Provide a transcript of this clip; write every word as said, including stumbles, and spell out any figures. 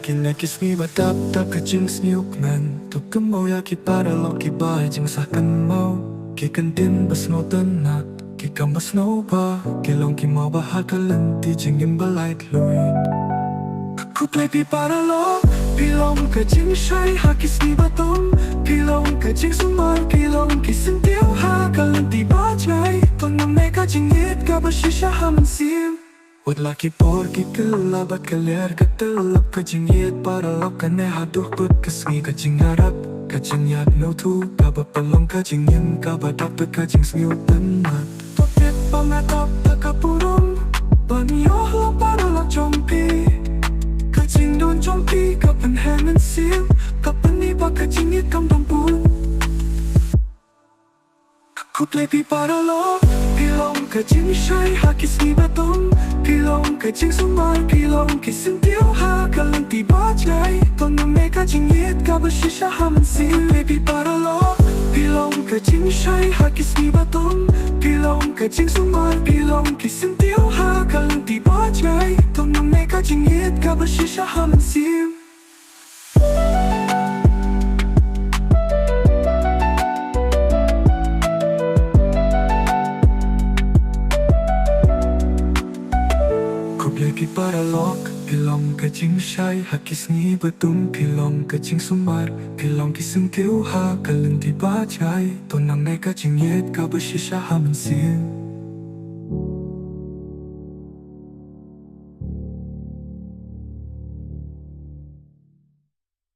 Kine ki sngi ba dap da ka jingsngewkmen, to kynmaw ïa ki paralok kiba jingsah kynmaw. Ki kyntien ba sngewtynnat, ki kam ba sngewbha, ki long ki mawbah ha ka lynti jingim ba laitluid. Khublei phi paralok, phi long ka jingshai ha ki sngi ba dum, phi long ka jingsumar, phi long ki syntiew ha ka lynti ba jngai. To ngam ne ka jingïeit kaba shisha ha mynsiem. Wat la ki por ki kylla bad ka lyer ka tyllep, ka jingïeit paralok kane haduh kut ka sngi, ka jingïarap, ka jingïathuh, kaba pynlong ka jingim kaba dap da ka jingsngewtynnat. To tip ba nga dap da ka burom ban ïoh long paralok jong phi. Ka jingdon jong phi ka pynheh mynsiem, ka pyni ba ka jingïeit kam don bun. Khublei phi paralok, phi long ka jingshai ha ki sngi ba dum, phi long ka jingsumar, phi long ki syntiew ha ka lynti ba jngai. To ngam ne ka jingïeit kaba shisha ha mynsiem. Khublei phi paralok, phi long ka jingshai ha ki sngi ba dum, phi long ka jingsumar, phi long ki syntiew ha ka lynti ba jngai. To ngam ne ka jingïeit kaba shisha ha mynsiem. Khublei phi paralok, phi long ka jingshai ha ki sngi ba dum, phi long ka jingsumar, phi long ki syntiew ha ka lynti ba jngai. To ngam ne ka jingïeit kaba shisha ha mynsiem.